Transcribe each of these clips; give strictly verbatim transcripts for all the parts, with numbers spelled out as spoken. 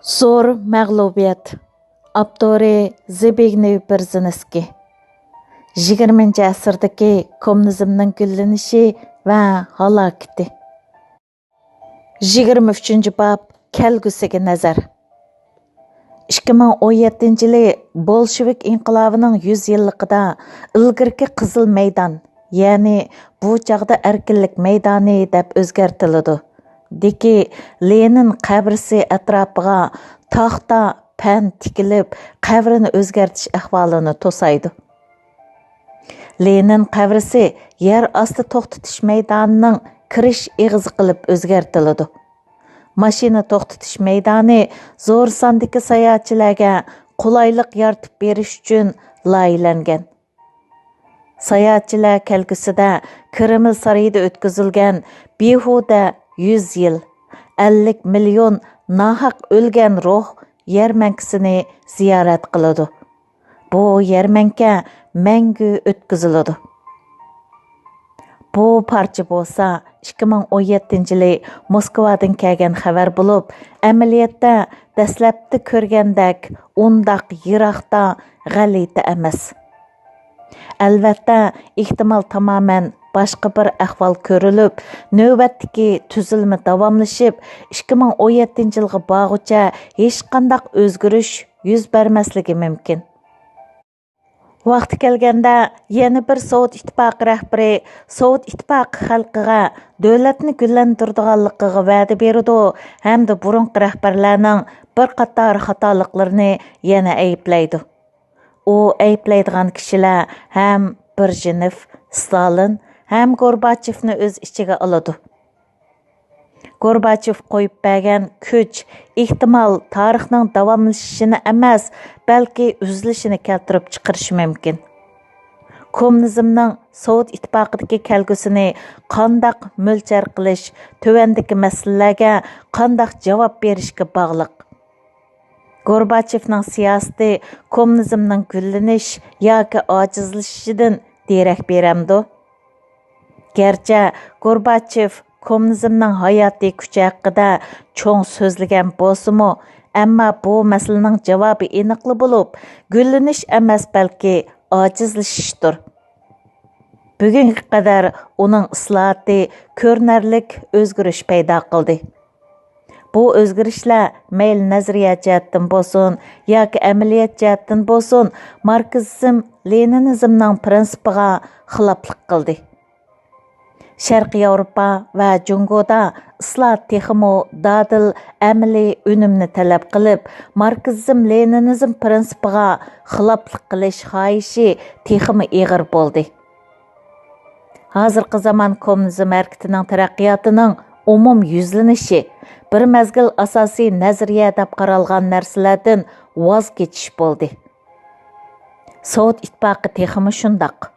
زور مەغلۇبىيەت. ئاپتورى زبىگنېۋ بېرزىنسكىي. يىگىرمىنچى ئەسىردىكى كوممۇنىزمنىڭ گۈللىنىشى ۋە ھالاكىتى. يىگىرمە ئۈچىنچى باب، كەلگۈسىگە نەزەر. ئىككى مىڭ ئون يەتتىنچى يىلى بولشېۋىك ئىنقىلابىنىڭ يۈز يىللىقىدا ئىلگىرىكى قىزىل مەيدان، يەنى بۇ چاغدا ئەركىنلىك مەيدانى دەپ ئۆزگەرتىلىدۇ، دىكى لېنىن قەبرىسى ئەتراپىغا تاختا، پەن تىكىلىپ، قەبرىنى ئۆزگەرتىش ئەھۋالىنى توسايدۇ. لېنىن قەبرىسى يەر ئاستى توختىتىش مەيدانىنىڭ كىرىش ئېغىزى قىلىپ ئۆزگەرتىلىدۇ. ماشىنا توختىتىش مەيدانى زور ساندىكى ساياھەتچىلەرگە قولايلىق يارىتىپ بېرىش ئۈچۈن لايىھەلەنگەن. ساياھەتچىلەر كەلگۈسىدە كرېمل سارىيىدا ئۆتكۈزۈلگەن بىھۇدە يۈز يىل، ئەللىك مىليون ناھەق ئۆلگەن روھ يەرمەنكىسىنى زىيارەت قىلىدۇ. بۇ يەرمەنكە مەڭگۈ ئۆتكۈزۈلىدۇ. بۇ پارچە بولسا ئىككى مىڭ ئون يەتتىنچى يىلى موسكۋادىن كەلگەن خەۋەر بولۇپ، ئەمەلىيەتتە دەسلەپتە كۆرگەندەك ئۇنداق يىراقتا غەلىتە ئەمەس. ئەلۋەتتە، ئېھتىمال تامامەن باشقا بىر ئەھۋال كۆرۈلۈپ، نۆۋەتتىكى تۈزۈلمە داۋاملىشىپ، ئىككى مىڭ ئون يەتتىنچى يىلغا بارغۇچە ھېچقانداق ئۆزگىرىش يۈز بەرمەسلىكى مۇمكىن. ۋاقتى كەلگەندە يەنە بىر سوۋېت ئىتتىپاقى رەھبىرى سوۋېت ئىتتىپاقى خەلقىگە دۆلەتنى گۈللەندۈرىدىغانلىقىغا ۋەدە بېرىدۇ ھەمدە بۇرۇنقى رەھبەرلەرنىڭ بىر قاتار خاتالىقلىرىنى يەنە ئەيىبلەيدۇ. ئۇ ئەيىبلەيدىغان كىشىلەر ھەم بېرژنېف، ستالىن ھەم گورباچېۋنى ئۆز ئىچىگە ئالىدۇ. گورباچېۋ قويۇپ بەرگەن كۈچ، ئېھتىمال، تارىخنىڭ داۋاملىشىشىنى ئەمەس، بەلكى ئۈزۈلۈشىنى كەلتۈرۈپ چىقىرىشى مۇمكىن. كوممۇنىزمنىڭ سوۋېت ئىتتىپاقىدىكى كەلگۈسىنى قانداق مۆلچەر قىلىش تۆۋەندىكى مەسىلىلەرگە قانداق جاۋاب بېرىشكە باغلىق. گورباچېۋنىڭ سىياسىتى كوممۇنىزمنىڭ گۈللىنىش ياكى ئاجىزلىشىشىدىن دېرەك بېرەمدۇ؟ گەرچە گورباچېۋ كوممۇنىزمنىڭ ھاياتىي كۈچى ھەققىدە چوڭ سۆزلىگەن بولسىمۇ، ئەمما بۇ مەسىلىنىڭ جاۋابى ئېنىقلا بولۇپ، گۈللىنىش ئەمەس، بەلكى ئاجىزلىشىشتۇر. بۈگۈنگە قەدەر ئۇنىڭ ئىسلاھاتى كۆرۈنەرلىك ئۆزگىرىش پەيدا قىلدى. بۇ ئۆزگىرىشلەر مەيلى نەزەرىيە جەھەتتىن بولسۇن ياكى ئەمەلىيەت جەھەتتىن بولسۇن، ماركسىزم، لېنىنىزمنىڭ پىرىنسىپىغا خىلاپلىق قىلدى. شەرقىي ياۋروپا ۋە جۇڭگودا ئىسلاھات تېخىمۇ دادىل ئەمەلىي ئۈنۈمنى تەلەپ قىلىپ، ماركسىزم، لېنىنىزم پىرىنسىپىغا خىلاپلىق قىلىش خاھىشى تېخىمۇ ئېغىر بولدى. ھازىرقى زامان كوممۇنىزم ھەرىكىتىنىڭ تەرەققىياتىنىڭ ئومۇم يۈزلىنىشى، بىر مەزگىل ئاساسىي نەزەرىيە دەپ قارالغان نەرسىلەردىن ۋاز كېچىش بولدى. سوۋېت ئىتتىپاقى تېخىمۇ شۇنداق.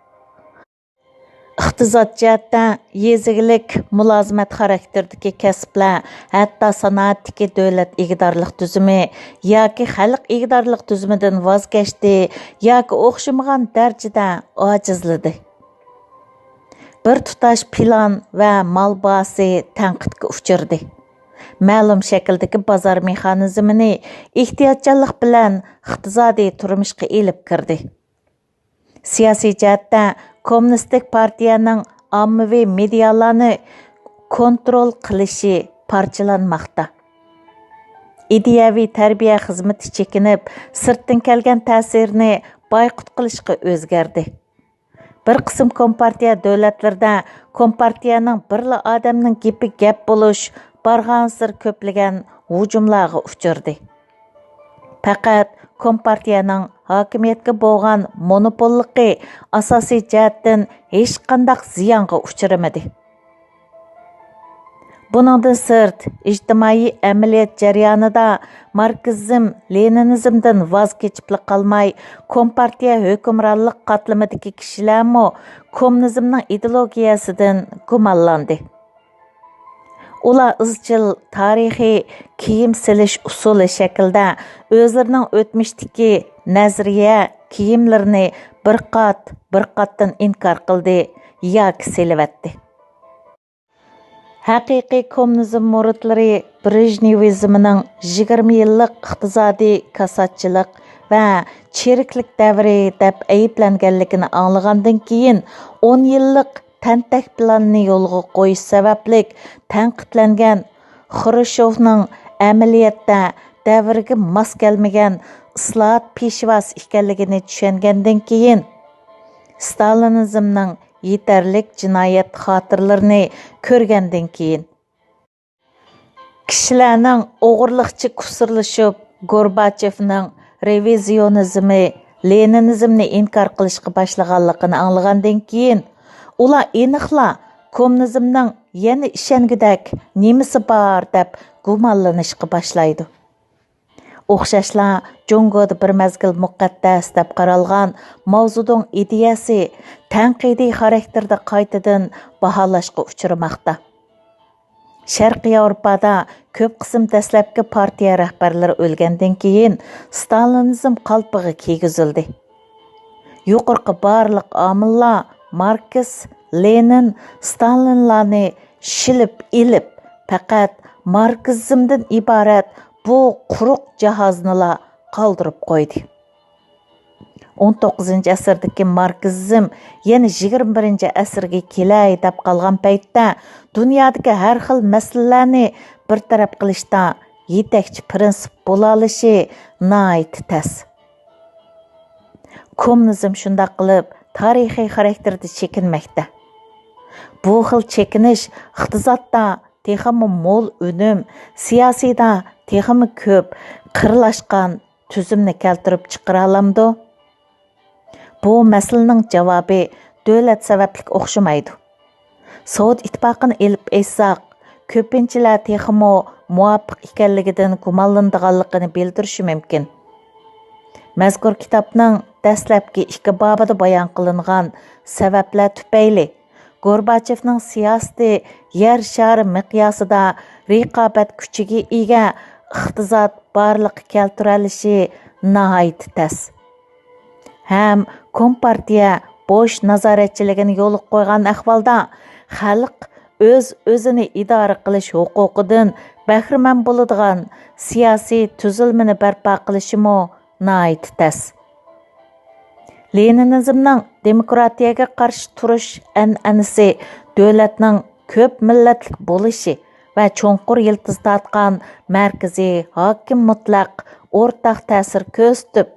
ئىقتىساد جەھەتتە يېزا ئىگىلىك، مۇلازىمەت خاراكتېرىدىكى كەسىپلەر، ھەتتا سانائەتتىكى دۆلەت ئىگىدارلىق تۈزۈمى ياكى خەلق ئىگىدارلىق تۈزۈمىدىن ۋاز كەچتى ياكى ئوخشىمىغان دەرىجىدە ئاجىزلىدى. بىر تۇتاش پىلان ۋە مال باھاسى تەنقىدكە ئۇچرىدى. مەلۇم شەكىلدىكى بازار مېخانىزمىنى ئېھتىياتچانلىق بىلەن ئىقتىسادىي تۇرمۇشقا ئېلىپ كىردى. سىياسىي جەھەتتە كوممۇنىستىك پارتىيەنىڭ ئاممىۋى مېدىيالارنى كونترول قىلىشى پارچىلانماقتا. ئىدىيەۋى تەربىيە خىزمىتى چېكىنىپ، سىرتتىن كەلگەن تەسىرنى بايقۇت قىلىشقا ئۆزگەردى. بىر قىسىم كومپارتىيە دۆلەتلىرىدە كومپارتىيەنىڭ بىرلا ئادەمنىڭ گېپى گەپ بولۇش بارغانسېرى كۆپلىگەن ھۇجۇملارغا ئۇچرىدى. پەقەت كومپارتىيەنىڭ ھاكىمىيەتكە بولغان مونوپوللۇقى ئاساسىي جەھەتتىن ھېچقانداق زىيانغا ئۇچرىمىدى. بۇنىڭدىن سىرت، ئىجتىمائىي ئەمەلىيەت جەريانىدا ماركسىزم، لېنىنىزمدىن ۋاز كېچىپلا قالماي، كومپارتىيە ھۆكۈمرانلىق قاتلىمىدىكى كىشىلەرمۇ كوممۇنىزمنىڭ ئىدېئولوگىيەسىدىن گۇمانلاندى. ئۇلار ئىزچىل تارىخىي كىيىم سېلىش ئۇسۇلى شەكلىدە ئۆزلىرىنىڭ ئۆتمۈشتىكى نەزەرىيە كىيىملىرىنى بىر قات، بىر قاتتىن ئىنكار قىلدى ياكى سېلىۋەتتى. ھەقىقىي كوممۇنىزم مۇرىتلىرى برېژنېۋىزمنىڭ يىگىرمە يىللىق ئىقتىسادىي كاساتچىلىق ۋە چىرىكلىك دەۋرى دەپ ئەيىبلەنگەنلىكىنى ئاڭلىغاندىن كېيىن، ئون يىللىق تەنتەك پىلانىنى يولغا قويۇش سەۋەبلىك تەنقىدلەنگەن خرۇشچوۋنىڭ ئەمەلىيەتتە دەۋرگە ماس كەلمىگەن ئىسلاھات پېشۋاسى ئىكەنلىكىنى چۈشەنگەندىن كېيىن، ستالىنىزمنىڭ يېتەرلىك جىنايەت خاتىرىلىرىنى كۆرگەندىن كېيىن، كىشىلەرنىڭ ئوغرىلىقچە كۇسۇرلىشىپ، گورباچېۋنىڭ رېۋىزىيونىزمى، لېنىنىزمنى ئىنكار قىلىشقا باشلىغانلىقىنى ئاڭلىغاندىن كېيىن، ئۇلار ئېنىقلا كوممۇنىزمنىڭ يەنە ئىشەنگۈدەك نېمىسى بار دەپ گۇمانلىنىشقا باشلايدۇ. ئوخشاشلا، جۇڭگودا بىر مەزگىل مۇقەددەس دەپ قارالغان ماۋزېدۇڭ ئىدىيەسى تەنقىدىي خاراكتېردا قايتىدىن باھالاشقا ئۇچرىماقتا. شەرقىي ياۋروپادا كۆپ قىسىم دەسلەپكى پارتىيە رەھبەرلىرى ئۆلگەندىن كېيىن، ستالىنىزم قالپىغا كىيگۈزۈلدى. يۇقىرىقى بارلىق ئامىللار ماركس، لېنىن، ستالىنلارنى شىلىپ ئېلىپ، پەقەت ماركسىزمدىن ئىبارەت بۇ قۇرۇق جاھازنىلا قالدۇرۇپ قويدى. ئون توققۇزىنچى ئەسىردىكى ماركسىزم يەنە يىگىرمە بىرىنچى ئەسىرگە كېلەي دەپ قالغان پەيتتە، دۇنيادىكى ھەر خىل مەسىلىلەرنى بىر تەرەپ قىلىشتا يېتەكچى پىرىنسىپ بولالىشى ناھايىتى تەس. كوممۇنىزم شۇنداق قىلىپ تارىخىي خاراكتېردە چېكىنمەكتە. بۇ خىل چېكىنىش ئىقتىسادتا تېخىمۇ مول ئۈنۈم، سىياسىيدا تېخىمۇ كۆپ قىرلاشقان تۈزۈمنى كەلتۈرۈپ چىقىرالامدۇ؟ بۇ مەسىلىنىڭ جاۋابى دۆلەت سەۋەبلىك ئوخشىمايدۇ. سوۋېت ئىتتىپاقىنى ئېلىپ ئېيتساق، كۆپىنچىلەر تېخىمۇ مۇۋاپىق ئىكەنلىكىدىن گۇمانلىنىدىغانلىقىنى بىلدۈرۈشى مۇمكىن. مەزكۇر كىتابنىڭ دەسلەپكى ئىككى بابىدا بايان قىلىنغان سەۋەبلەر تۈپەيلى، گورباچېۋنىڭ سىياسىتى يەر شارى مىقياسىدا رىقابەت كۈچىگە ئىگە ئىقتىساد بارلىققا كەلتۈرەلىشى ناھايىتى تەس. ھەم كومپارتىيە بوش نازارەتچىلىكىنى يولغا قويغان ئەھۋالدا، خەلق ئۆز-ئۆزىنى ئىدارە قىلىش ھوقۇقىدىن بەھرىمەن بولىدىغان سىياسىي تۈزۈلمىنى بەرپا قىلىشىمۇ ناھايىتى تەس. لېنىنىزمنىڭ دېموكراتىيەگە قارشى تۇرۇش ئەنئەنىسى دۆلەتنىڭ كۆپ مىللەتلىك بولۇشى ۋە چوڭقۇر يىلتىز تارتقان مەركىزىي ھاكىم مۇتلەق ئورتاق تەسىر كۆرسىتىپ،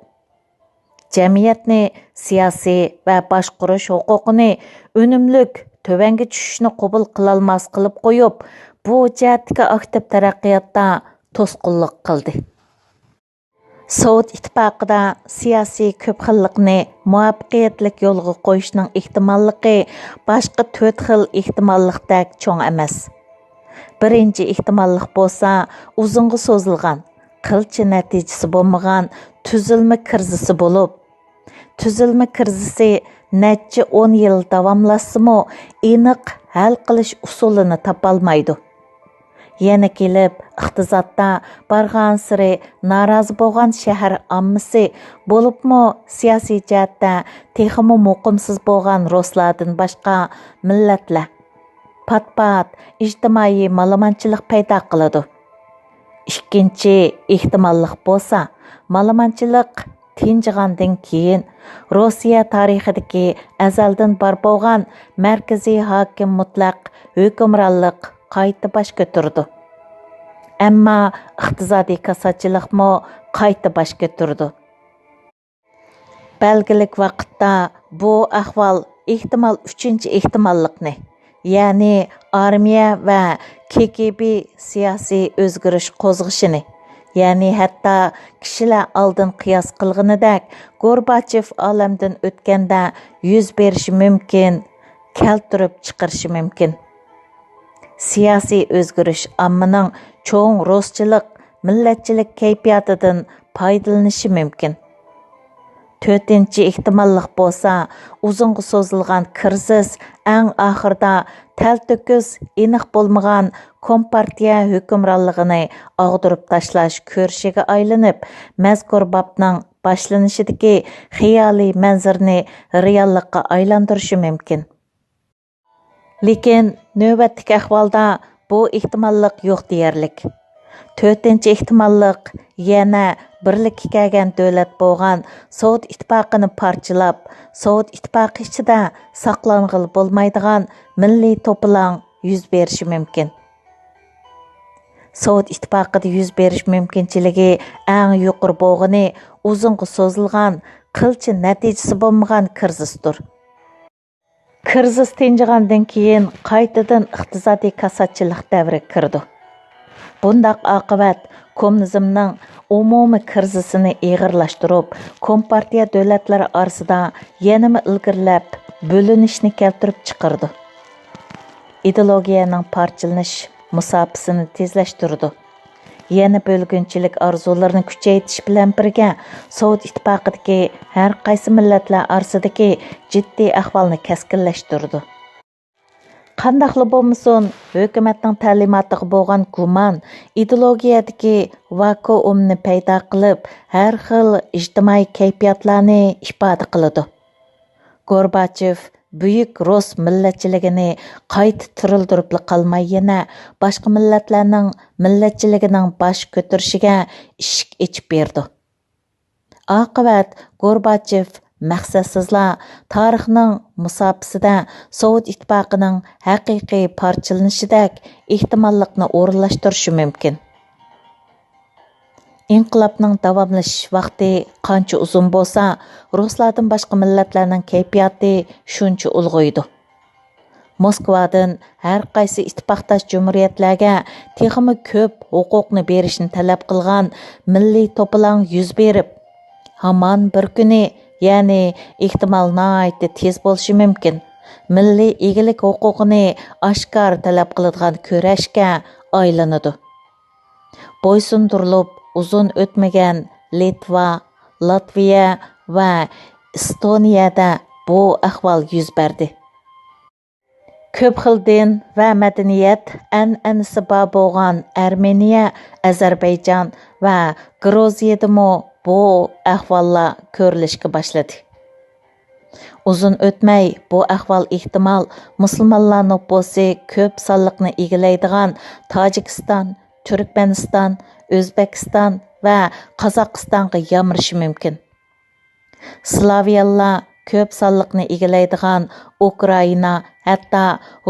جەمئىيەتنى سىياسىي ۋە باشقۇرۇش ھوقۇقىنى ئۈنۈملۈك تۆۋەنگە چۈشۈشنى قوبۇل قىلالماس قىلىپ قويۇپ، بۇ جەھەتتىكى ئاكتىپ تەرەققىياتتا توسقۇنلۇق قىلدى. سوۋېت ئىتتىپاقىدا سىياسىي كۆپ خىللىقنى مۇۋەپپەقىيەتلىك يولغا قويۇشنىڭ ئېھتىماللىقى باشقا تۆت خىل ئېھتىماللىقتەك چوڭ ئەمەس. بىرىنچى ئېھتىماللىق بولسا ئۇزۇنغا سوزۇلغان، قىلچە نەتىجىسى بولمىغان تۈزۈلمە كىرىزىسى بولۇپ، تۈزۈلمە كىرىزىسى نەچچە ئون يىل داۋاملاشسىمۇ، ئېنىق ھەل قىلىش ئۇسۇلىنى تاپالمايدۇ. يەنە كېلىپ، ئىقتىسادتا بارغانسېرى نارازى بولغان شەھەر ئاممىسى، بولۇپمۇ سىياسىي جەھەتتە تېخىمۇ مۇقىمسىز بولغان رۇسلاردىن باشقا مىللەتلەر پات-پات ئىجتىمائىي مالىمانچىلىق پەيدا قىلىدۇ. ئىككىنچى ئېھتىماللىق بولسا، مالىمانچىلىق تىنجىغاندىن كېيىن، روسىيە تارىخىدىكى ئەزەلدىن بار بولغان مەركىزىي ھاكىم مۇتلەق ھۆكۈمرانلىق قايتا باش كۆتۈرىدۇ. ئەمما ئىقتىسادىي كاساتچىلىقمۇ قايتا باش كۆتۈرىدۇ. بەلگىلىك ۋاقىتتا بۇ ئەھۋال ئېھتىمال ئۈچىنچى ئېھتىماللىقنى، يەنى ئارمىيە ۋە كېگېبې سىياسىي ئۆزگىرىش قوزغىشىنى، يەنى ھەتتا كىشىلەر ئالدىن قىياس قىلغىنىدەك گورباچېف ئالەمدىن ئۆتكەندە يۈز بېرىشى مۇمكىن، كەلتۈرۈپ چىقىرىشى مۇمكىن. سىياسىي ئۆزگىرىش ئاممىنىڭ چوڭ رۇسچىلىق، مىللەتچىلىك كەيپىياتىدىن پايدىلىنىشى مۇمكىن. تۆتىنچى ئېھتىماللىق بولسا، ئۇزۇنغا سوزۇلغان كىرىزىس ئەڭ ئاخىرىدا تەلتۆكۈس، ئېنىق بولمىغان كومپارتىيە ھۆكۈمرانلىقىنى ئاغدۇرۇپ تاشلاش كۈرىشىگە ئايلىنىپ، مەزكۇر بابنىڭ باشلىنىشىدىكى خىيالىي مەنزىرىنى رېئاللىققا ئايلاندۇرۇشى مۇمكىن. لېكىن نۆۋەتتىكى ئەھۋالدا بۇ ئېھتىماللىق يوق دېيەرلىك. تۆتىنچى ئېھتىماللىق يەنە بىرلىككە كەلگەن دۆلەت بولغان سوۋېت ئىتتىپاقىنى پارچىلاپ، سوۋېت ئىتتىپاقى ئىچىدە ساقلانغىلى بولمايدىغان مىللىي توپىلاڭ يۈز بېرىشى مۇمكىن. سوۋېت ئىتتىپاقىدا يۈز بېرىش مۇمكىنچىلىكى ئەڭ يۇقىرى بولغىنى ئۇزۇنغا سوزۇلغان، قىلچە نەتىجىسى بولمىغان كىرىزىستۇر. كىرىزىس تىنجىغاندىن كېيىن قايتىدىن ئىقتىسادىي كاساتچىلىق دەۋرىگە كىرىدۇ. بۇنداق ئاقىۋەت كوممۇنىزمنىڭ ئومۇمىي كىرىزىسىنى ئېغىرلاشتۇرۇپ، كومپارتىيە دۆلەتلىرى ئارىسىدا يەنىمۇ ئىلگىرىلەپ بۆلۈنۈشنى كەلتۈرۈپ چىقىرىدۇ. ئىدېئولوگىيەنىڭ پارچىلىنىش مۇساپىسىنى تېزلەشتۈرىدۇ. يەنە بۆلگۈنچىلىك ئارزۇلىرىنى كۈچەيتىش بىلەن بىرگە، سوۋېت ئىتتىپاقىدىكى ھەر قايسى مىللەتلەر ئارىسىدىكى جىددىي ئەھۋالنى كەسكىنلەشتۈرىدۇ. قانداقلا بولمىسۇن، ھۆكۈمەتنىڭ تەلىماتىغا بولغان گۇمان ئىدېئولوگىيەدىكى ۋاكۇئۇمنى پەيدا قىلىپ، ھەر خىل ئىجتىمائىي كەيپىياتلارنى ئىپادە قىلىدۇ. گورباچېف بۈيۈك رۇس مىللەتچىلىكىنى قايتا تىرىلدۈرۈپلا قالماي، يەنە باشقا مىللەتلەرنىڭ مىللەتچىلىكىنىڭ باش كۆتۈرۈشىگە ئىشىك ئېچىپ بېرىدۇ. ئاقىۋەت گورباچېف مەقسەتسىزلا تارىخنىڭ مۇساپىسىدە سوۋېت ئىتتىپاقىنىڭ ھەقىقىي پارچىلىنىشىدەك ئېھتىماللىقنى ئورۇنلاشتۇرۇشى مۇمكىن. ئىنقىلابنىڭ داۋاملىشىش ۋاقتى قانچە ئۇزۇن بولسا، رۇسلاردىن باشقا مىللەتلەرنىڭ كەيپىياتى شۇنچە ئۇلغىيىدۇ. موسكۋادىن ھەر قايسى ئىتتىپاقداش جۇمھۇرىيەتلەرگە تېخىمۇ كۆپ ھوقۇقنى بېرىشنى تەلەپ قىلغان مىللىي توپىلاڭ يۈز بېرىپ، ھامان بىر كۈنى، يەنى ئېھتىمال ناھايىتى تېز بولۇشى مۇمكىن، مىللىي ئىگىلىك ھوقۇقىنى ئاشكارا تەلەپ قىلىدىغان كۈرەشكە ئايلىنىدۇ. بويسۇندۇرۇلۇپ ئۇزۇن ئۆتمىگەن لىتۋا، لاتۋىيە ۋە ئېستونىيەدە بۇ ئەھۋال يۈز بەردى. كۆپ خىل دىن ۋە مەدەنىيەت ئەنئەنىسى بار بولغان ئەرمېنىيە، ئەزەربەيجان ۋە گرۇزىيەدىمۇ بۇ ئەھۋاللار كۆرۈلۈشكە باشلىدى. ئۇزۇن ئۆتمەي، بۇ ئەھۋال ئېھتىمال مۇسۇلمانلار نوپۇسى كۆپ سانلىقنى ئىگىلەيدىغان تاجىكىستان، تۈركمەنىستان، ئۆزبېكىستان ۋە قازاقىستانغا يامرىشى مۇمكىن. سلاۋيانلار كۆپ سانلىقنى ئىگىلەيدىغان ئۇكرائىنا، ھەتتا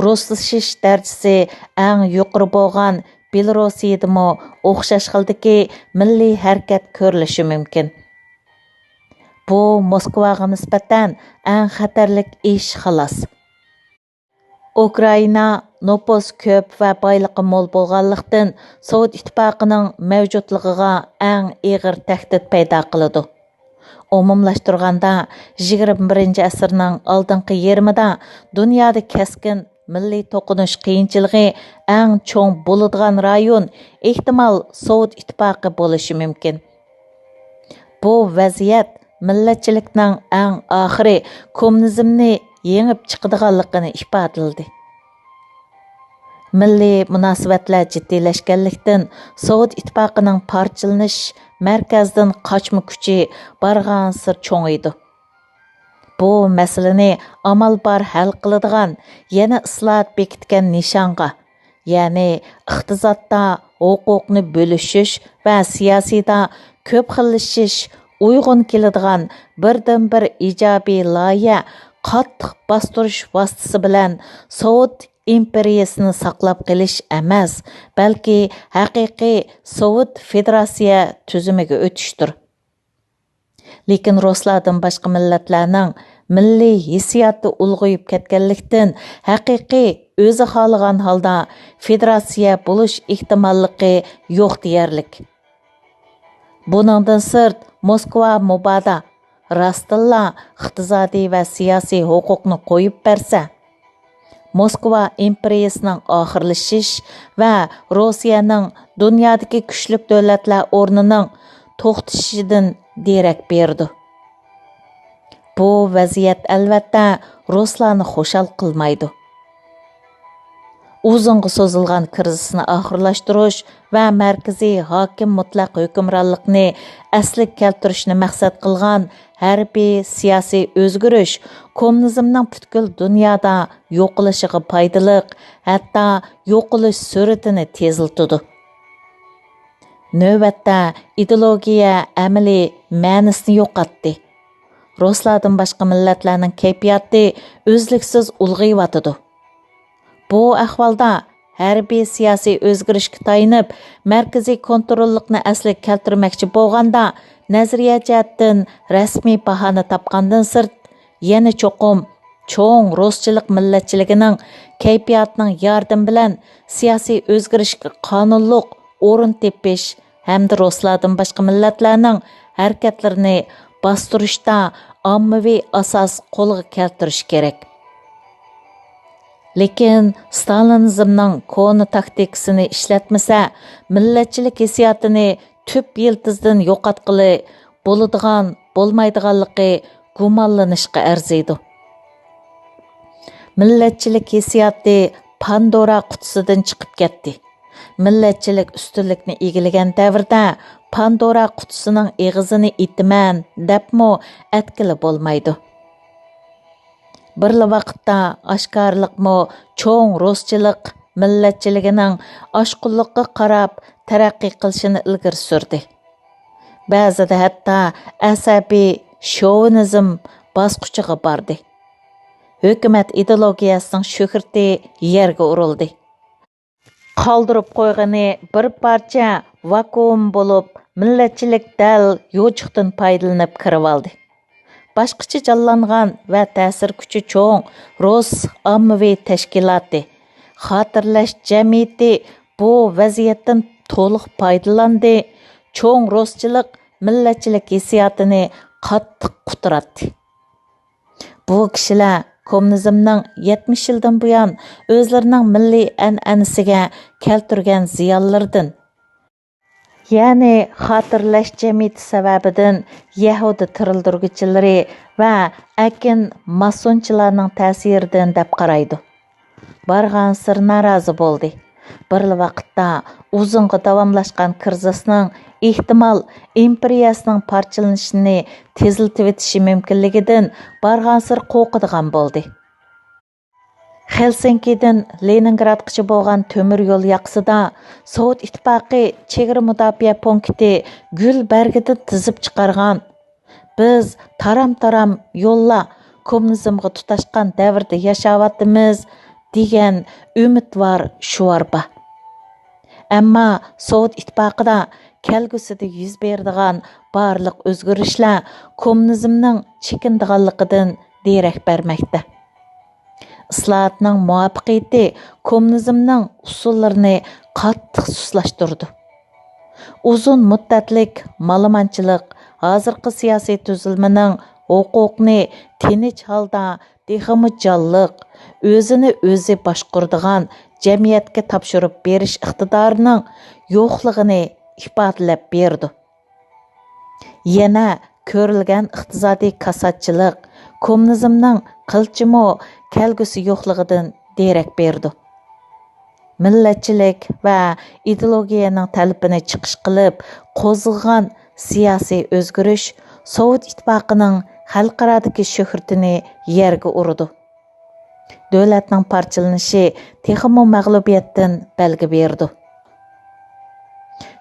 رۇسلىشىش دەرىجىسى ئەڭ يۇقىرى بولغان بېلوروسىيىدىمۇ ئوخشاش خىلدىكى مىللىي ھەرىكەت كۆرۈلۈشى مۇمكىن. بۇ موسكۋاغا نىسبەتەن ئەڭ خەتەرلىك ئىش، خالاس. ئۇكرائىنا نوپۇس كۆپ ۋە بايلىقى مول بولغانلىقتىن، سوۋېت ئىتتىپاقىنىڭ مەۋجۇتلۇقىغا ئەڭ ئېغىر تەھدىت پەيدا قىلىدۇ. ئومۇملاشتۇرغاندا، يىگىرمە بىرىنچى ئەسىرنىڭ ئالدىنقى يېرىمىدا دۇنيادا كەسكىن مىللىي توقۇنۇش قىيىنچىلىقى ئەڭ چوڭ بولىدىغان رايون، ئېھتىمال، سوۋېت ئىتتىپاقى بولۇشى مۇمكىن. بۇ ۋەزىيەت مىللەتچىلىكنىڭ ئەڭ ئاخىرى كوممۇنىزمنى يېڭىپ چىقىدىغانلىقىنى ئىپادىلىدى. مىللىي مۇناسىۋەتلەر جىددىيلەشكەنلىكتىن، سوۋېت ئىتتىپاقىنىڭ پارچىلىنىش، مەركەزدىن قاچما كۈچى بارغانسېرى چوڭىيىدۇ. بۇ مەسىلىنى ئامال بار ھەل قىلىدىغان، يەنە ئىسلاھات بېكىتكەن نىشانغا، يەنى ئىقتىسادتا ھوقۇقنى بۆلۈشۈش ۋە سىياسىيدا كۆپ خىللىشىش ئۇيغۇن كېلىدىغان بىردىنبىر ئىجابىي لايىھە قاتتىق باستۇرۇش ۋاسىتىسى بىلەن سوۋېت ئىمپېرىيىسىنى ساقلاپ قېلىش ئەمەس، بەلكى ھەقىقىي سوۋېت فېدېراتسىيە تۈزۈمىگە ئۆتۈشتۇر. لېكىن رۇسلاردىن باشقا مىللەتلەرنىڭ مىللىي ھېسسىياتى ئۇلغىيىپ كەتكەنلىكتىن، ھەقىقىي ئۆزى خالىغان ھالدا فېدېراتسىيە بولۇش ئېھتىماللىقى يوق دېيەرلىك. بۇنىڭدىن سىرت، موسكۋا مۇبادا راستتىنلا ئىقتىسادىي ۋە سىياسىي ھوقۇقنى قويۇپ بەرسە، موسكۋا ئىمپېرىيىسىنىڭ ئاخىرلىشىش ۋە روسىيەنىڭ دۇنيادىكى كۈچلۈك دۆلەتلەر ئورنىنىڭ توختىشىدىن دېرەك بېرىدۇ. بۇ ۋەزىيەت، ئەلۋەتتە، رۇسلارنى خۇشال قىلمايدۇ. ئۇزۇنغا سوزۇلغان كىرىزىسنى ئاخىرلاشتۇرۇش ۋە مەركىزىي ھاكىم مۇتلەق ھۆكۈمرانلىقنى ئەسلىگە كەلتۈرۈشنى مەقسەت قىلغان ھەربىي سىياسىي ئۆزگىرىش كوممۇنىزمنىڭ پۈتكۈل دۇنيادا يوقىلىشىغا پايدىلىق، ھەتتا يوقىلىش سۈرئىتىنى تېزلىتىدۇ. نۆۋەتتە ئىدېئولوگىيە ئەمەلىي مەنىسىنى يوقاتتى. رۇسلاردىن باشقا مىللەتلەرنىڭ كەيپىياتى ئۈزلۈكسىز ئۇلغىيىۋاتىدۇ. بۇ ئەھۋالدا ھەربىي سىياسىي ئۆزگىرىشكە تايىنىپ، مەركىزىي كونتروللۇقنى ئەسلىگە كەلتۈرمەكچى بولغاندا، نەزەرىيە جەھەتتىن رەسمىي باھانە تاپقاندىن سىرت، يەنە چوقۇم چوڭ رۇسچىلىق مىللەتچىلىكىنىڭ كەيپىياتىنىڭ ياردىمى بىلەن سىياسىي ئۆزگىرىشكە قانۇنلۇق ئورۇن تېپىش ھەمدە رۇسلاردىن باشقا مىللەتلەرنىڭ ھەرىكەتلىرىنى باستۇرۇشتا ئاممىۋى ئاساس قولغا كەلتۈرۈش كېرەك. لېكىن ستالىنىزمنىڭ كونا تاكتىكىسىنى ئىشلەتمىسە، مىللەتچىلىك ھېسسىياتىنى تۈپ يىلتىزىدىن يوقاتقىلى بولىدىغان، بولمايدىغانلىقى گۇمانلىنىشقا ئەرزىيدۇ. مىللەتچىلىك ھېسسىياتى پاندورا قۇتىسىدىن چىقىپ كەتتى. مىللەتچىلىك ئۈستۈنلۈكنى ئىگىلىگەن دەۋردە پاندورا قۇتىسىنىڭ ئېغىزىنى ئېتىمەن دەپمۇ ئەتكىلى بولمايدۇ. بىرلا ۋاقىتتا ئاشكارىلىقمۇ چوڭ رۇسچىلىق مىللەتچىلىكىنىڭ ئاشقۇنلۇققا قاراپ تەرەققىي قىلىشىنى ئىلگىرى سۈردى. بەزىدە ھەتتا ئەسەبىي شوۋىنىزم باسقۇچىغا باردى. ھۆكۈمەت ئىدېئولوگىيەسىنىڭ شۆھرىتى يەرگە ئۇرۇلدى. قالدۇرۇپ قويغىنى بىر پارچە ۋاكۇئۇم بولۇپ، مىللەتچىلىك دەل يوچۇقتىن پايدىلىنىپ كىرىۋالدى. باشقىچە جانلانغان ۋە تەسىر كۈچى چوڭ رۇس ئاممىۋى تەشكىلاتى، خاتىرىلەش جەمئىيىتى بۇ ۋەزىيەتتىن تولۇق پايدىلاندى، چوڭ رۇسچىلىق مىللەتچىلىك ھېسسىياتىنى قاتتىق قۇتراتتى. بۇ كىشىلەر كوممۇنىزمنىڭ يەتمىش يىلدىن بۇيان ئۆزلىرىنىڭ مىللىي ئەنئەنىسىگە كەلتۈرگەن زىيانلىرىدىن، يەنى خاتىرىلەش جەمئىيىتى سەۋەبىدىن يەھۇدىي تىرىلدۈرگۈچىلىرى ۋە ئەركىن ماسونچىلارنىڭ تەسىرىدىن دەپ قارايدۇ. بارغانسېرى نارازى بولدى. بىرلا ۋاقىتتا ئۇزۇنغا داۋاملاشقان كىرىزىسنىڭ ئېھتىمال ئىمپېرىيەسىنىڭ پارچىلىنىشىنى تېزلىتىۋېتىشى مۇمكىنلىكىدىن بارغانسېرى قورقىدىغان بولدى. خېلسىنكىدىن لېنىنگرادقىچە بولغان تۆمۈر يول ياقىسىدا سوۋېت ئىتتىپاقى چېگرا مۇداپىئە پونكىتى گۈل بەرگىدىن تىزىپ چىقارغان، «بىز تارام-تارام يوللار كوممۇنىزمغا تۇتاشقان دەۋردە ياشاۋاتىمىز» دېگەن ئۈمىدۋار شوئار بار. ئەمما سوۋېت ئىتتىپاقىدا كەلگۈسىدە يۈز بېرىدىغان بارلىق ئۆزگىرىشلەر كوممۇنىزمنىڭ چېكىنىدىغانلىقىدىن دېرەك بەرمەكتە. ئىسلاھاتنىڭ مۇۋەپپەقىيىتى كوممۇنىزمنىڭ ئۇسۇللىرىنى قاتتىق سۇسلاشتۇرىدۇ. ئۇزۇن مۇددەتلىك مالىمانچىلىق ھازىرقى سىياسىي تۈزۈلمىنىڭ ھوقۇقنى تىنچ ھالدا تېخىمۇ جانلىق، ئۆزىنى ئۆزى باشقۇرىدىغان جەمئىيەتكە تاپشۇرۇپ بېرىش ئىقتىدارىنىڭ يوقلۇقىنى ئىپادىلەپ بېرىدۇ. يەنە كۆرۈلگەن ئىقتىسادىي كاساتچىلىق كوممۇنىزمنىڭ قىلچىمۇ كەلگۈسى يوقلۇقىدىن دېرەك بېرىدۇ. مىللەتچىلىك ۋە ئىدېئولوگىيەنىڭ تەلىپىنى چىقىش قىلىپ قوزغىغان سىياسىي ئۆزگىرىش سوۋېت ئىتتىپاقىنىڭ خەلقئارادىكى شۆھرىتىنى يەرگە ئۇرىدۇ. دۆلەتنىڭ پارچىلىنىشى تېخىمۇ مەغلۇبىيەتتىن بەلگە بېرىدۇ.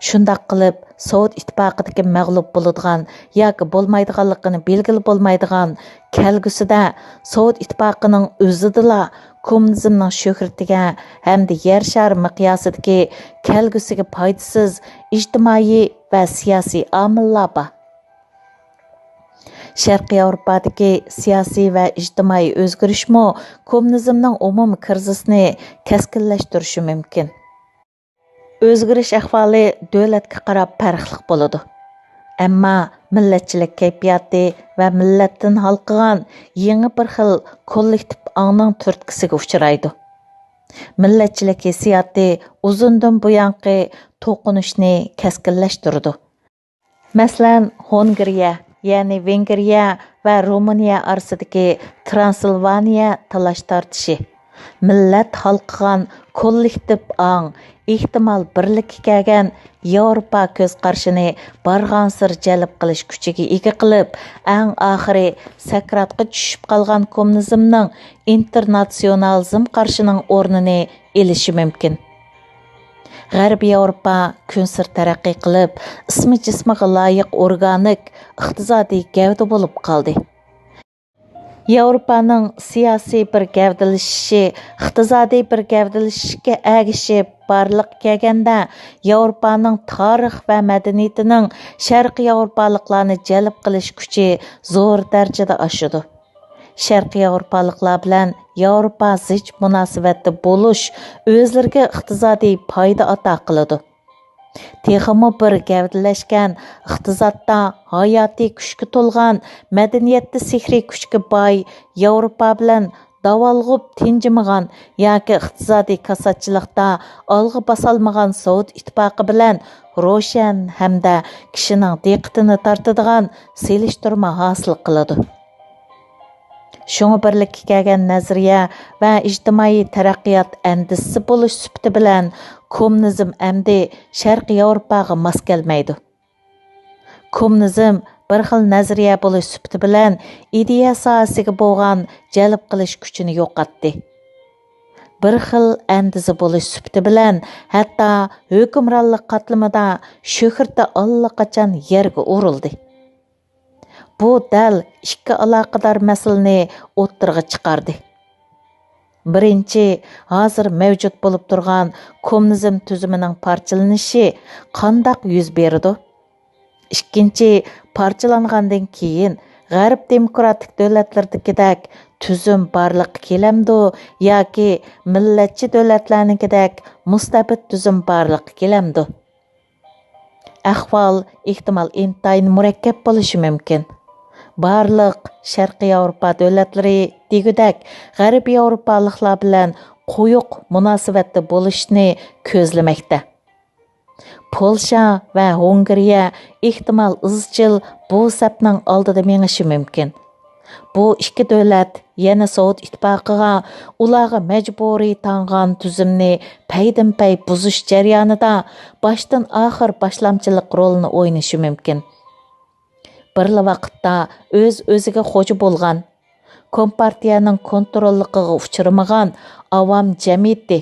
شۇنداق قىلىپ، سوۋېت ئىتتىپاقىدىكى مەغلۇپ بولىدىغان ياكى بولمايدىغانلىقىنى بىلگىلى بولمايدىغان كەلگۈسىدە سوۋېت ئىتتىپاقىنىڭ ئۆزىدىلا كوممۇنىزمنىڭ شۆھرىتىگە ھەمدە يەر شارى مىقياسىدىكى كەلگۈسىگە پايدىسىز ئىجتىمائىي ۋە سىياسىي ئامىللار بار. شەرقىي ياۋروپادىكى سىياسىي ۋە ئىجتىمائىي ئۆزگىرىشمۇ كوممۇنىزمنىڭ ئومۇمىي كىرىزىسىنى كەسكىنلەشتۈرۈشى مۇمكىن. ئۆزگىرىش ئەھۋالى دۆلەتكە قاراپ پەرقلىق بولىدۇ. ئەمما مىللەتچىلىك كەيپىياتى ۋە مىللەتتىن ھالقىغان يېڭى بىر خىل كوللېكتىپ ئاڭنىڭ تۈرتكىسىگە ئۇچرايدۇ. مىللەتچىلىك ھېسسىياتى ئۇزۇندىن بۇيانقى توقۇنۇشنى كەسكىنلەشتۈرىدۇ. مەسىلەن، ھونگرىيە، يەنى ۋېنگرىيە ۋە رومىنىيە ئارىسىدىكى ترانسىلۋانىيە تالاش-تارتىشى، مىللەت ھالقىغان كوللېكتىپ ئاڭ، ئېھتىمال بىرلىككە كەلگەن ياۋروپا كۆز قارىشىنى بارغانسېرى جەلپ قىلىش كۈچىگە ئىگە قىلىپ، ئەڭ ئاخىرى سەكراتقا چۈشۈپ قالغان كوممۇنىزمنىڭ ئىنتېرناتسىيونالىزم قارىشىنىڭ ئورنىنى ئېلىشى مۇمكىن. غەربىي ياۋروپا كۈنسېرى تەرەققىي قىلىپ، ئىسمى جىسمىغا لايىق ئورگانىك ئىقتىسادىي گەۋدە بولۇپ قالدى. ياۋروپانىڭ سىياسىي بىر گەۋدىلىشىشى، ئىقتىسادىي بىر گەۋدىلىشىشكە ئەگىشىپ بارلىققا كەلگەندە، ياۋروپانىڭ تارىخ ۋە مەدەنىيىتىنىڭ شەرقىي ياۋروپالىقلارنى جەلپ قىلىش كۈچى زور دەرىجىدە ئاشىدۇ. شەرقىي ياۋروپالىقلار بىلەن ياۋروپا زىچ مۇناسىۋەتتە بولۇش ئۆزلىرىگە ئىقتىسادىي پايدا ئاتا قىلىدۇ. تېخىمۇ بىر گەۋدىلەشكەن ئىقتىسادتا ھاياتىي كۈچكە تولغان، مەدەنىيەتتە سېھرىي كۈچكە باي، ياۋروپا بىلەن داۋالغۇپ تىنجىمىغان ياكى ئىقتىسادىي كاساتچىلىقتا ئالغا باسالمىغان سوۋېت ئىتتىپاقى بىلەن روشەن ھەمدە كىشىنىڭ دىققىتىنى تارتىدىغان سېلىشتۇرما ھاسىل قىلىدۇ. شۇڭا بىرلىككە كەلگەن نەزەرىيە ۋە ئىجتىمائىي تەرەققىيات ئەندىزىسى بولۇش سۈپىتى بىلەن كوممۇنىزم ئەمدى شەرقىي ياۋروپاغا ماس كەلمەيدۇ. كوممۇنىزم بىر خىل نەزەرىيە بولۇش سۈپىتى بىلەن ئىدىيە ساھەسىگە بولغان جەلپ قىلىش كۈچىنى يوقاتتى. بىر خىل ئەندىزە بولۇش سۈپىتى بىلەن ھەتتا ھۆكۈمرانلىق قاتلىمىدا شۆھرىتى ئاللىقاچان يەرگە ئۇرۇلدى. بۇ دەل ئىككى ئالاقىدار مەسىلىنى ئوتتۇرىغا چىقاردى. بىرىنچى، ھازىر مەۋجۇت بولۇپ تۇرغان كوممۇنىزم تۈزۈمىنىڭ پارچىلىنىشى قانداق يۈز بېرىدۇ؟ ئىككىنچى، پارچىلانغاندىن كېيىن غەرب دېموكراتىك دۆلەتلىرىدىكىدەك تۈزۈم بارلىققا كېلەمدۇ ياكى مىللەتچى دۆلەتلەرنىڭكىدەك مۇستەبىت تۈزۈم بارلىققا كېلەمدۇ؟ ئەھۋال ئېھتىمال ئىنتايىن مۇرەككەپ بولۇشى مۇمكىن. بارلىق شەرقىي ياۋروپا دۆلەتلىرى دېگۈدەك غەربىي ياۋروپالىقلار بىلەن قويۇق مۇناسىۋەتتە بولۇشنى كۆزلىمەكتە. پولشا ۋە ھۇڭگىرىيە ئېھتىمال ئىزچىل بۇ سەپنىڭ ئالدىدا مېڭىشى مۇمكىن. بۇ ئىككى دۆلەت يەنە سوۋېت ئىتتىپاقىغا ئۇلارغا مەجبۇرىي تاڭغان تۈزۈمنى پەيدىنپەي بۇزۇش جەريانىدا باشتىن ئاخىر باشلامچىلىق رولىنى ئوينىشى مۇمكىن. بىرلا ۋاقىتتا ئۆز-ئۆزىگە خوجا بولغان، كومپارتىيەنىڭ كونتروللۇقىغا ئۇچرىمىغان ئاۋام جەمئىيىتى،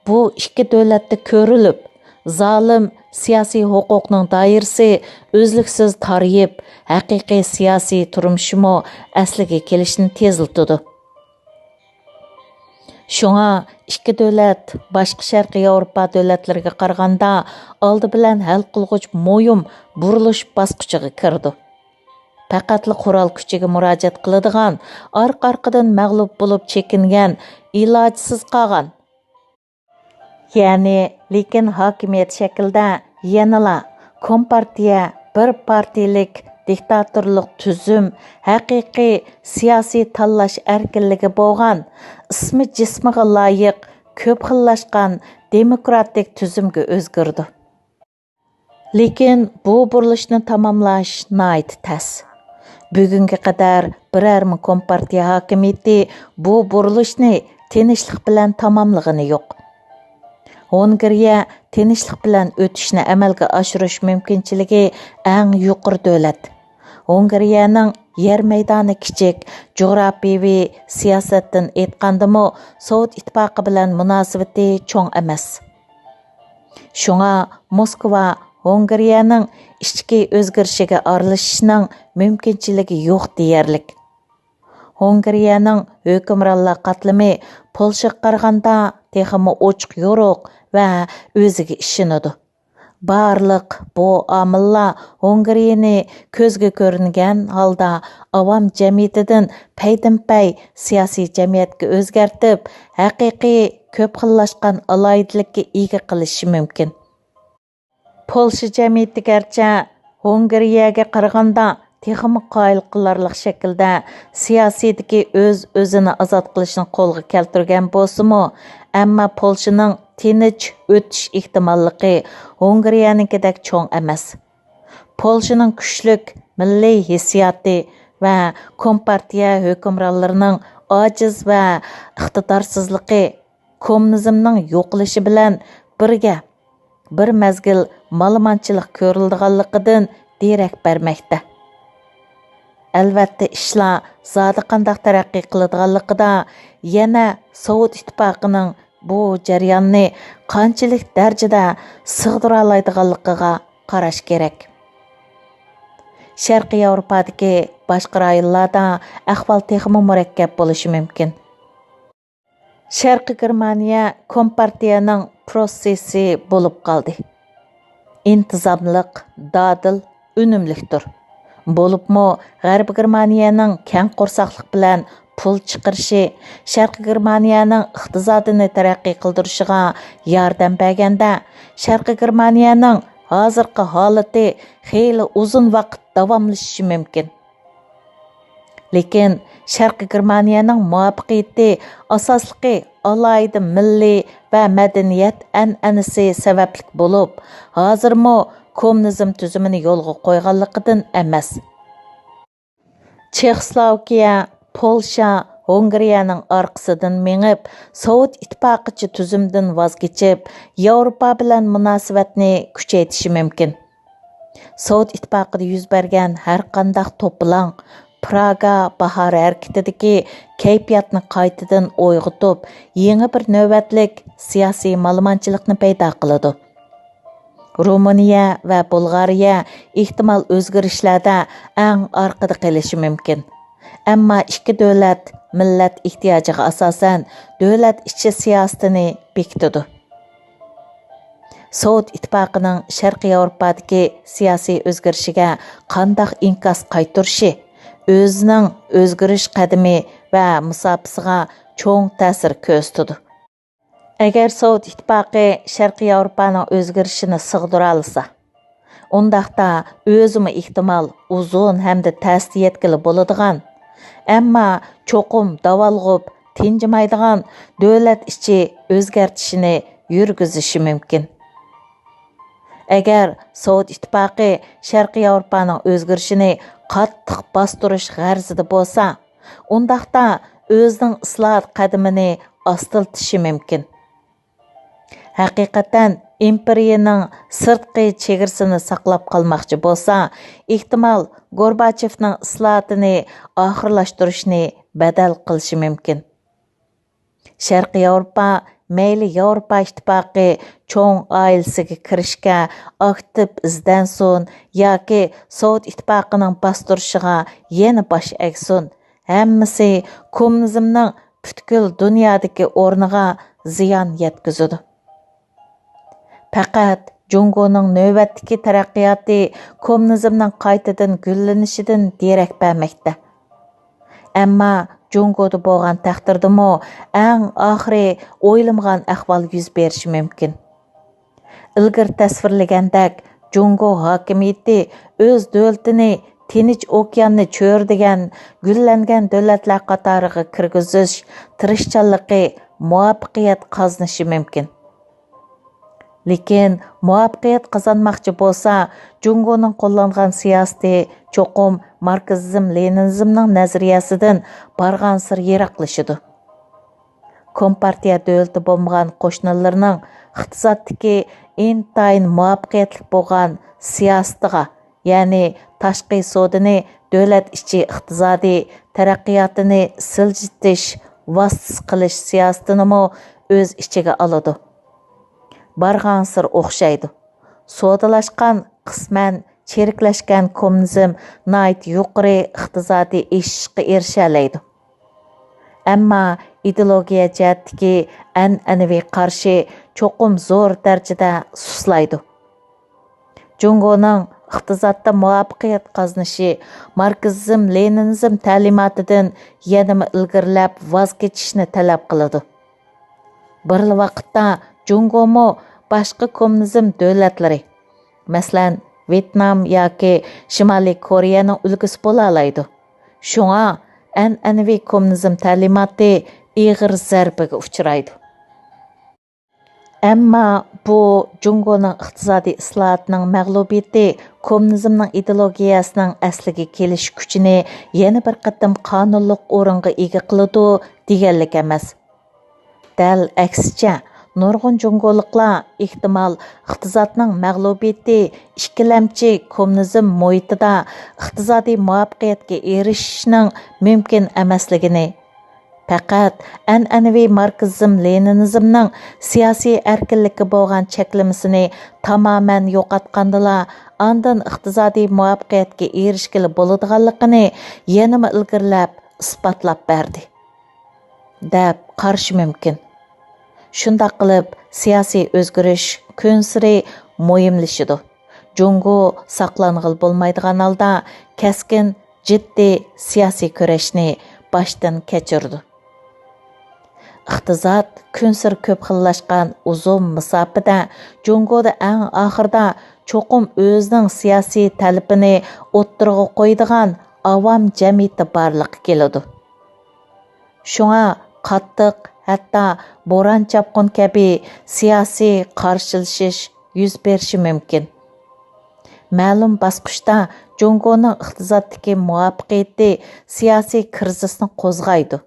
بۇ ئىككى دۆلەتتە كۆرۈلۈپ، زالىم سىياسىي ھوقۇقنىڭ دائىرىسى ئۈزلۈكسىز تارىيىپ، ھەقىقىي سىياسىي تۇرمۇشىمۇ ئەسلىگە كېلىشنى تېزلىتىدۇ. شۇڭا ئىككى دۆلەت باشقا شەرقىي ياۋروپا دۆلەتلىرىگە قارىغاندا ئالدى بىلەن ھەل قىلغۇچ مۇھىم بۇرۇلۇش باسقۇچىغا كىرىدۇ. پەقەتلا قورال كۈچىگە مۇراجىئەت قىلىدىغان، ئارقا-ئارقىدىن مەغلۇپ بولۇپ چېكىنگەن، ئىلاجسىز قالغان، يەنى، لېكىن ھاكىمىيەت شەكلىدە يەنىلا كومپارتىيە، بىر پارتىيىلىك دىكتاتورلۇق تۈزۈم، ھەقىقىي سىياسىي تاللاش ئەركىنلىكى بولغان، ئىسمى جىسمىغا لايىق كۆپ خىللاشقان دېموكراتىك تۈزۈمگە ئۆزگىرىدۇ. لېكىن بۇ بۇرۇلۇشنى تاماملاش ناھايىتى تەس. بۈگۈنگە قەدەر بىرەرمۇ كومپارتىيە ھاكىمىيىتى بۇ بۇرۇلۇشنى تىنچلىق بىلەن تاماملىغىنى يوق. ھۇنگىرىيە تىنچلىق بىلەن ئۆتۈشنى ئەمەلگە ئاشۇرۇش مۇمكىنچىلىكى ئەڭ يۇقىرى دۆلەت. ھۇنگىرىيەنىڭ يەر مەيدانى كىچىك، جۇغراپىيىۋى سىياسەتتىن ئېيتقاندىمۇ سوۋېت ئىتتىپاقى بىلەن مۇناسىۋىتى چوڭ ئەمەس. شۇڭا موسكۋا ھۇنگىرىيەنىڭ ئىچكى ئۆزگىرىشىگە ئارىلىشىشنىڭ مۇمكىنچىلىكى يوق دېيەرلىك. ھۇنگىرىيەنىڭ ھۆكۈمرانلار قاتلىمى پولشىغا قارىغاندا تېخىمۇ ئوچۇق-يورۇق ۋە ئۆزىگە ئىشىنىدۇ. بارلىق بۇ ئامىللار ھۇنگىرىيەنى كۆزگە كۆرۈنگەن ھالدا ئاۋام جەمئىيىتىدىن پەيدىنپەي سىياسىي جەمئىيەتكە ئۆزگەرتىپ، ھەقىقىي كۆپ خىللاشقان ئالاھىدىلىككە ئىگە قىلىشى مۇمكىن. پولشا جەمئىيىتى گەرچە ھۇنگىرىيەگە قارىغاندا تېخىمۇ قايىل قىلارلىق شەكىلدە سىياسىيدىكى ئۆز-ئۆزىنى ئازاد قىلىشنى قولغا كەلتۈرگەن بولسىمۇ، ئەمما پولشىنىڭ تىنچ ئۆتۈش ئېھتىماللىقى ھۇنگىرىيەنىڭكىدەك چوڭ ئەمەس. پولشىنىڭ كۈچلۈك مىللىي ھېسسىياتى ۋە كومپارتىيە ھۆكۈمرانلىرىنىڭ ئاجىز ۋە ئىقتىدارسىزلىقى كوممۇنىزمنىڭ يوقىلىشى بىلەن بىرگە بىر مەزگىل مالىمانچىلىق كۆرۈلىدىغانلىقىدىن دېرەك بەرمەكتە. ئەلۋەتتە، ئىشلار زادى قانداق تەرەققىي قىلىدىغانلىقىدا يەنە سوۋېت ئىتتىپاقىنىڭ بۇ جەرياننى قانچىلىك دەرىجىدە سىغدۇرالايدىغانلىقىغا قاراش كېرەك. شەرقىي ياۋروپادىكى باشقا رايونلاردا ئەھۋال تېخىمۇ مۇرەككەپ بولۇشى مۇمكىن. شەرقىي گېرمانىيە كومپارتىيەنىڭ پروسسېسى بولۇپ قالدى. ئىنتىزاملىق، دادىل، ئۈنۈملۈكتۇر. بولۇپمۇ غەربىي گېرمانىيەنىڭ كەڭ قورساقلىق بىلەن پۇل چىقىرىشى شەرقىي گېرمانىيەنىڭ ئىقتىسادىنى تەرەققىي قىلدۇرۇشىغا ياردەم بەرگەندە، شەرقىي گېرمانىيەنىڭ ھازىرقى ھالىتى خېلى ئۇزۇن ۋاقىت داۋاملىشىشى مۇمكىن. لېكىن شەرقىي گېرمانىيەنىڭ مۇۋەپپەقىيىتى ئاساسلىقى ئالاھىدە مىللىي ۋە مەدەنىيەت ئەنئەنىسى سەۋەبلىك بولۇپ، ھازىرمۇ كوممۇنىزم تۈزۈمىنى يولغا قويغانلىقىدىن ئەمەس. چېخوسلوۋاكىيە، پولشا، ھۇنگىرىيەنىڭ ئارقىسىدىن مېڭىپ، سوۋېت ئىتتىپاقىچە تۈزۈمدىن ۋاز كېچىپ، ياۋروپا بىلەن مۇناسىۋەتنى كۈچەيتىشى مۇمكىن. سوۋېت ئىتتىپاقىدا يۈز بەرگەن ھەرقانداق توپىلاڭ پراگا باھارى ھەرىكىتىدىكى كەيپىياتنى قايتىدىن ئويغىتىپ، يېڭى بىر نۆۋەتلىك سىياسىي مالىمانچىلىقنى پەيدا قىلىدۇ. رومىنىيە ۋە بۇلغارىيە ئېھتىمال ئۆزگىرىشلەردە ئەڭ ئارقىدا قېلىشى مۇمكىن. ئەمما ئىككى دۆلەت مىللەت ئېھتىياجىغا ئاساسەن دۆلەت ئىچى سىياسىتىنى بېكىتىدۇ. سوۋېت ئىتتىپاقىنىڭ شەرقىي ياۋروپادىكى سىياسىي ئۆزگىرىشىگە قانداق ئىنكاس قايتۇرۇشى ئۆزىنىڭ ئۆزگىرىش قەدىمى ۋە مۇساپىسىغا چوڭ تەسىر كۆرسىتىدۇ. ئەگەر سوۋېت ئىتتىپاقى شەرقىي ياۋروپانىڭ ئۆزگىرىشىنى سىغدۇرالىسا، ئۇنداقتا ئۆزىمۇ ئېھتىمال ئۇزۇن ھەمدە تەستە يەتكىلى بولىدىغان، ئەمما چوقۇم داۋالغۇپ تىنجىمايدىغان دۆلەت ئىچى ئۆزگەرتىشىنى يۈرگۈزۈشى مۇمكىن. ئەگەر سوۋېت ئىتتىپاقى شەرقىي ياۋروپانىڭ ئۆزگىرىشىنى قاتتىق باستۇرۇش غەرىزىدە بولسا، ئۇنداقتا ئۆزىنىڭ ئىسلاھات قەدىمىنى ئاستىلىتىشى مۇمكىن. ھەقىقەتەن ئىمپېرىيىنىڭ سىرتقى چېگرىسىنى ساقلاپ قالماقچى بولسا، ئېھتىمال گورباچېۋنىڭ ئىسلاھاتىنى ئاخىرلاشتۇرۇشنى بەدەل قىلىشى مۇمكىن. شەرقىي ياۋروپا مەيلى ياۋروپا ئىتتىپاقى چوڭ ئائىلىسىگە كىرىشكە ئاكتىپ ئىزدەنسۇن ياكى سوۋېت ئىتتىپاقىنىڭ باستۇرۇشىغا يەنە باش ئەگسۇن، ھەممىسى كوممۇنىزمنىڭ پۈتكۈل دۇنيادىكى ئورنىغا زىيان يەتكۈزىدۇ. پەقەت جۇڭگونىڭ نۆۋەتتىكى تەرەققىياتى كوممۇنىزمنىڭ قايتىدىن گۈللىنىشىدىن دېرەك بەرمەكتە. ئەمما جۇڭگودا بولغان تەقدىردىمۇ ئەڭ ئاخىرى ئويلىمىغان ئەھۋال يۈز بېرىشى مۇمكىن. ئىلگىرى تەسۋىرلىگەندەك، جۇڭگو ھاكىمىيىتى ئۆز دۆلىتىنى تىنچ ئوكياننى چۆرىدىگەن گۈللەنگەن دۆلەتلەر قاتارىغا كىرگۈزۈش تىرىشچانلىقى مۇۋەپپەقىيەت قازىنىشى مۇمكىن. لېكىن مۇۋەپپەقىيەت قازانماقچى بولسا، جۇڭگونىڭ قوللانغان سىياسىتى چوقۇم ماركسىزم لېنىنىزمنىڭ نەزەرىيەسىدىن بارغانسېرى يىراقلىشىدۇ. كومپارتىيە دۆلىتى بولمىغان قوشنىلىرىنىڭ ئىقتىسادتىكى ئىنتايىن مۇۋەپپەقىيەتلىك بولغان سىياسىتىغا، يەنى تاشقى سودىنى دۆلەت ئىچى ئىقتىسادىي تەرەققىياتىنى سىلجىتىش ۋاسىتىسى قىلىش سىياسىتىنىمۇ ئۆز ئىچىگە ئالىدۇ. بارغانسېرى ئوخشايدۇ. سودىلاشقان، قىسمەن چىرىكلەشكەن كوممۇنىزم ناھايىتى يۇقىرى ئىقتىسادىي ئېشىشقا ئېرىشەلەيدۇ. ئەمما ئىدېئولوگىيە جەھەتتىكى ئەنئەنىۋى قارشى چوقۇم زور دەرىجىدە سۇسلايدۇ. جۇڭگونىڭ ئىقتىسادتا مۇۋەپپەقىيەت قازىنىشى ماركسىزم لېنىنىزم تەلىماتىدىن يەنىمۇ ئىلگىرىلەپ ۋاز كېچىشنى تەلەپ قىلىدۇ. بىرلا ۋاقىتتا جۇڭگومۇ باشقا كوممۇنىزم دۆلەتلىرى، مەسىلەن، ۋيېتنام ياكى شىمالىي كورېيەنىڭ ئۈلگىسى بولالايدۇ. شۇڭا ئەنئەنىۋى كوممۇنىزم تەلىماتى ئېغىر زەربىگە ئۇچرايدۇ. ئەمما بۇ جۇڭگونىڭ ئىقتىسادىي ئىسلاھاتىنىڭ مەغلۇبىيىتى كوممۇنىزمنىڭ ئىدېئولوگىيەسىنىڭ ئەسلىگە كېلىش كۈچىنى يەنە بىر قېتىم قانۇنلۇق ئورۇنغا ئىگە قىلىدۇ دېگەنلىك ئەمەس. دەل ئەكسىچە، نۇرغۇن جۇڭگولۇقلار، ئېھتىمال، ئىقتىسادنىڭ مەغلۇبىيىتى ئىككىلەمچى كوممۇنىزم مۇھىتىدا ئىقتىسادىي مۇۋەپپەقىيەتكە ئېرىشىشنىڭ مۇمكىن ئەمەسلىكىنى، پەقەت ئەنئەنىۋى ماركسىزم لېنىنىزمنىڭ سىياسىي ئەركىنلىككە بولغان چەكلىمىسىنى تامامەن يوقاتقاندىلا، ئاندىن ئىقتىسادىي مۇۋەپپەقىيەتكە ئېرىشكىلى بولىدىغانلىقىنى يەنىمۇ ئىلگىرىلەپ ئىسپاتلاپ بەردى، دەپ قارىشى مۇمكىن. شۇنداق قىلىپ، سىياسىي ئۆزگىرىش كۈنسېرى مۇھىملىشىدۇ. جۇڭگو ساقلانغىلى بولمايدىغان ھالدا كەسكىن، جىددىي سىياسىي كۈرەشنى باشتىن كەچۈرىدۇ. ئىقتىساد كۈنسېرى كۆپ خىللاشقان ئۇزۇن مۇساپىدە جۇڭگودا ئەڭ ئاخىرىدا چوقۇم ئۆزىنىڭ سىياسىي تەلىپىنى ئوتتۇرىغا قويىدىغان ئاۋام جەمئىيىتى بارلىققا كېلىدۇ. شۇڭا قاتتىق، ھەتتا بوران-چاپقۇن كەبى سىياسىي قارشىلىشىش يۈز بېرىشى مۇمكىن. مەلۇم باسقۇچتا جۇڭگونىڭ ئىقتىسادتىكى مۇۋەپپەقىيىتى سىياسىي كىرىزىسنى قوزغايدۇ.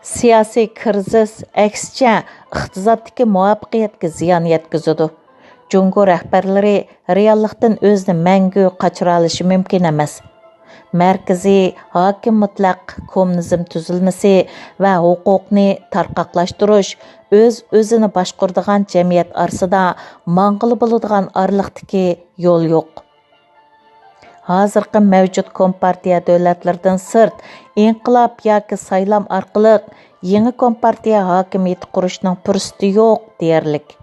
سىياسىي كىرىزىس، ئەكسىچە، ئىقتىسادتىكى مۇۋەپپەقىيەتكە زىيان يەتكۈزىدۇ. جۇڭگو رەھبەرلىرى رېئاللىقتىن ئۆزىنى مەڭگۈ قاچۇرالىشى مۇمكىن ئەمەس. مەركىزىي ھاكىم مۇتلەق كوممۇنىزم تۈزۈلمىسى ۋە ھوقۇقنى تارقاقلاشتۇرۇش، ئۆز-ئۆزىنى باشقۇرىدىغان جەمئىيەت ئارىسىدا ماڭغىلى بولىدىغان ئارىلىقتىكى يول يوق. ھازىرقى مەۋجۇت كومپارتىيە دۆلەتلىرىدىن سىرت، ئىنقىلاب ياكى سايلام ئارقىلىق يېڭى كومپارتىيە ھاكىمىيىتى قۇرۇشنىڭ پۇرسىتى يوق دېيەرلىك.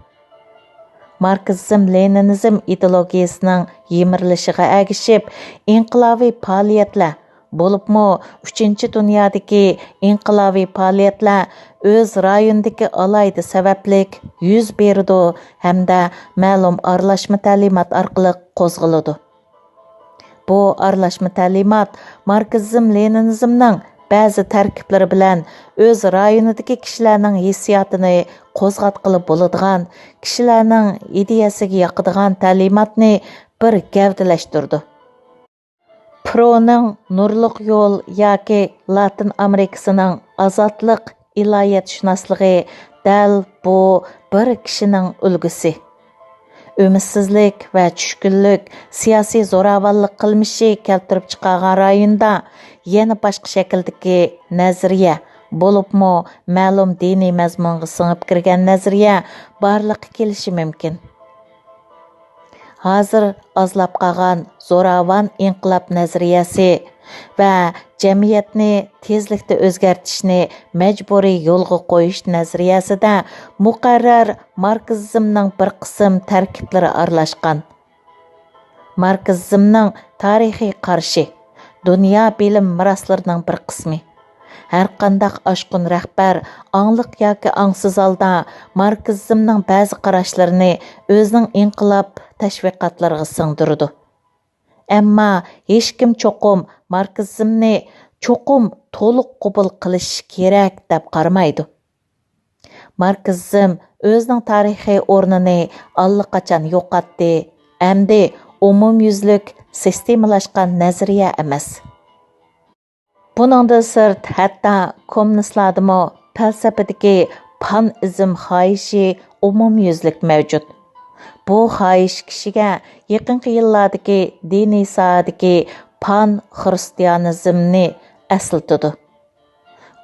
ماركسىزم لېنىنىزم ئىدېئولوگىيىسىنىڭ يىمىرىلىشىغا ئەگىشىپ، ئىنقىلابىي پائالىيەتلەر، بولۇپمۇ ئۈچىنچى دۇنيادىكى ئىنقىلابىي پائالىيەتلەر ئۆز رايونىدىكى ئالاھىدە سەۋەبلىك يۈز بېرىدۇ ھەمدە مەلۇم ئارىلاشما تەلىمات ئارقىلىق قوزغىلىدۇ. بۇ ئارىلاشما تەلىمات ماركسىزم لېنىنىزمنىڭ بەزى تەركىبلىرى بىلەن ئۆز رايونىدىكى كىشىلەرنىڭ ھېسسىياتىنى قوزغاتقىلى بولىدىغان، كىشىلەرنىڭ ئىدىيەسىگە ياقىدىغان تەلىماتنى بىر گەۋدىلەشتۈرىدۇ. پرونىڭ نۇرلۇق يول ياكى لاتىن ئامېرىكىسىنىڭ ئازادلىق ئىلاھىيەتشۇناسلىقى دەل بۇ بىر كىشىنىڭ ئۈلگىسى. ئۈمىدسىزلىك ۋە چۈشكۈنلۈك سىياسىي زوراۋانلىق قىلمىشى كەلتۈرۈپ چىقارغان رايوندا يەنە باشقا شەكىلدىكى نەزەرىيە، بولۇپمۇ مەلۇم دىنىي مەزمۇنغا سىڭىپ كىرگەن نەزەرىيە بارلىققا كېلىشى مۇمكىن. ھازىر ئازلاپ قالغان زوراۋان ئىنقىلاب نەزەرىيەسى ۋە جەمئىيەتنى تېزلىكتە ئۆزگەرتىشنى مەجبۇرىي يولغا قويۇش نەزەرىيەسىدە مۇقەررەر ماركسىزمنىڭ بىر قىسىم تەركىبلىرى ئارىلاشقان. ماركسىزمنىڭ تارىخىي قارىشى، دۇنيا بىلىم مىراسلىرىنىڭ بىر قىسمى. ھەرقانداق ئاشقۇن رەھبەر ئاڭلىق ياكى ئاڭسىز ھالدا ماركسىزمنىڭ بەزى قاراشلىرىنى ئۆزىنىڭ ئىنقىلاب تەشۋىقاتلىرىغا سىڭدۈرىدۇ. ئەمما ھېچكىم چوقۇم ماركسىزمنى چوقۇم تولۇق قوبۇل قىلىش كېرەك دەپ قارىمايدۇ. ماركسىزم ئۆزىنىڭ تارىخىي ئورنىنى ئاللىقاچان يوقاتتى، ئەمدى ئومۇميۈزلۈك سىستېمىلاشقان نەزەرىيە ئەمەس. بۇنىڭدىن سىرت، ھەتتا كوممۇنىستلاردىمۇ پەلسەپىدىكى پانئىزم خاھىشى ئومۇميۈزلۈك مەۋجۇت. بۇ خاھىش كىشىگە يېقىنقى يىللاردىكى دىنىي ساھەدىكى پان خىرىستىيانىزمنى ئەسلىتىدۇ.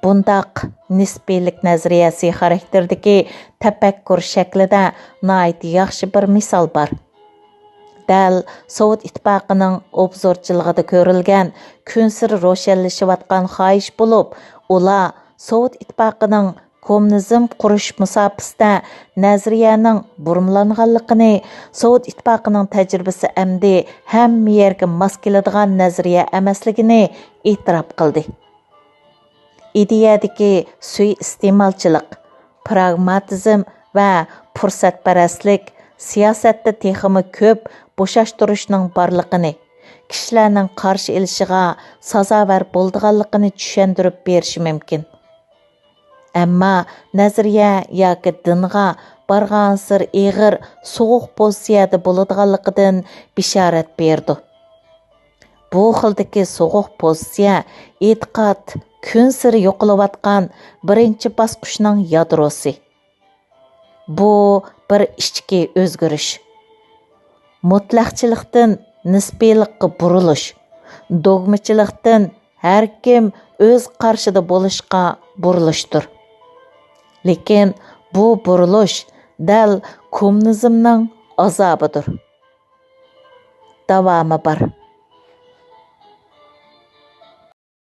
بۇنداق نىسپىيلىك نەزەرىيەسى خاراكتېرىدىكى تەپەككۇر شەكلىدە ناھايىتى ياخشى بىر مىسال بار. دەل سوۋېت ئىتتىپاقىنىڭ ئوبزورچىلىقىدا كۆرۈلگەن كۈنسېرى روشەنلىشىۋاتقان خاھىش بولۇپ، ئۇلار سوۋېت ئىتتىپاقىنىڭ كوممۇنىزم قۇرۇش مۇساپىسىدە نەزەرىيەنىڭ بۇرمىلانغانلىقىنى، سوۋېت ئىتتىپاقىنىڭ تەجرىبىسى ئەمدى ھەممە يەرگە ماس كېلىدىغان نەزەرىيە ئەمەسلىكىنى ئېتىراپ قىلدى. ئىدىيەدىكى سۇيىئىستېمالچىلىق، پراگماتىزم ۋە پۇرسەتپەرەسلىك سىياسەتتە تېخىمۇ كۆپ بوشاشتۇرۇشنىڭ بارلىقىنى، كىشىلەرنىڭ قارشى ئېلىشىغا سازاۋەر بولىدىغانلىقىنى چۈشەندۈرۈپ بېرىشى مۇمكىن. ئەمما نەزەرىيە ياكى دىنغا بارغانسېرى ئېغىر سوغۇق پوزىتسىيەدە بولىدىغانلىقىدىن بېشارەت بېرىدۇ. بۇ خىلدىكى سوغۇق پوزىتسىيە ئېتىقاد كۈنسېرى يوقىلىۋاتقان بىرىنچى باسقۇچنىڭ يادروسى. بۇ بىر ئىچكى ئۆزگىرىش. مۇتلەقچىلىقتىن نىسپىيلىققا بۇرۇلۇش، دوگمىچىلىقتىن ھەركىم ئۆز قارىشىدا بولۇشقا بۇرۇلۇشتۇر. لېكىن بۇ بۇرۇلۇش دەل كوممۇنىزمنىڭ ئازابىدۇر. داۋامى بار.